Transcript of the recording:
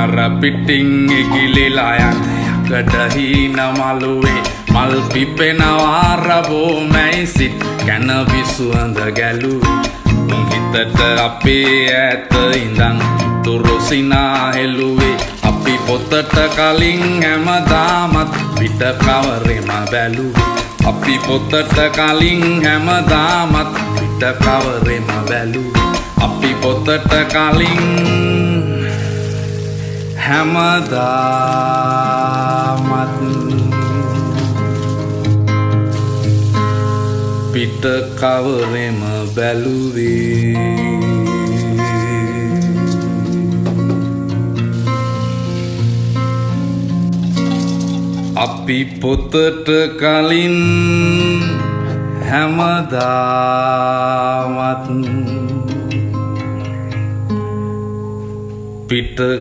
නර පිටින් ඉගිලිලා යන යකඩ හීන මළුවේ මල් පිපෙනවා රබෝ මැයි සිත් කැනබි සුවඳ ගැලුවේ. උන් හිතට අපේ ඈත ඉඳන් ඉතුරු සිනා හෙළුවේ. අපි පොතට කලින් හැමදාමත් පිට කවරෙම බැලුවේ. අපි පොතට කලින් හැමදාමත් පිට කවරෙම බැලුවේ. අපි පොතට කලින් හැමදාමත් පිට කවරෙම බැලුවේ. අපි පොතට කලින් හැමදාමත් පිට